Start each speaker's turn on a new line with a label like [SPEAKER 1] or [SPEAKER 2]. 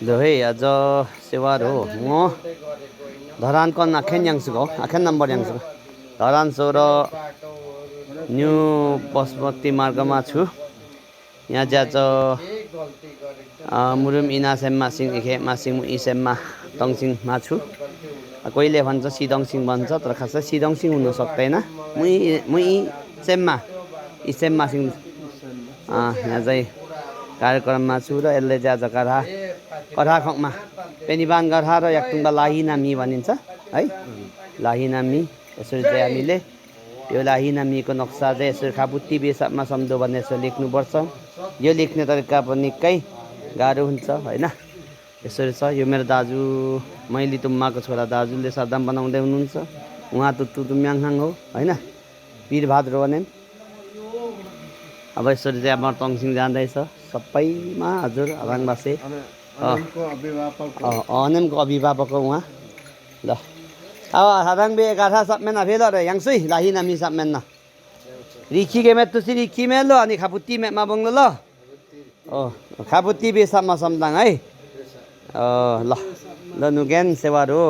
[SPEAKER 1] ल है आज सेवार हो म धरानको आखेन याङसुको आखेन नम्बर याङसुको धरान सो र न्यू बसमती मार्गमा छु यहाँ चाहिँ आज मुरुम इना सेममा सिङ इखे मासिङ इसेममा टङसिङ मा छु कोहीले भन्छ सिदङसिङ भन्छ तर खासै सिदङसिङ हुन सक्दैन मुई सेममा इसेममा सिङ यहाँ चाहिँ कार्यक्रममा छु र यसले चाहिँ आज कठाखमा पेनिबान गरहा र याक्तुङमा लाही नामी भनिन्छ है लाही नामी यसरी चाहिँ हामीले यो लाही नामीको नक्सा चाहिँ यसरी खापुत्ती बेसापमा सम्झो भन्ने यसो लेख्नुपर्छ यो लेख्ने तरिका पनि निकै गाह्रो हुन्छ होइन यसरी छ यो मेरो दाजु मैली तुम्माको छोरा दाजुले सरदाम बनाउँदै हुनुहुन्छ उहाँ तुत्तु तुम्याङहाङ हो होइन वीरबहादुर वनेम अब यसरी चाहिँ अब टङसिङ जाँदैछ सबैमा हजुर राङबासे अनेमको अभिभावक हो उहाँ ल अब हाराङबे गाठा सबमेन फेल र याङसुई लाही नामी सबमेन न रिखी गेमे तुसी रिखी मेलो अनि खापुत्ती मेमा बङ्लो ल खापुत्ती बेसामा सम्दाङ है ल ल नुगेन सेवारो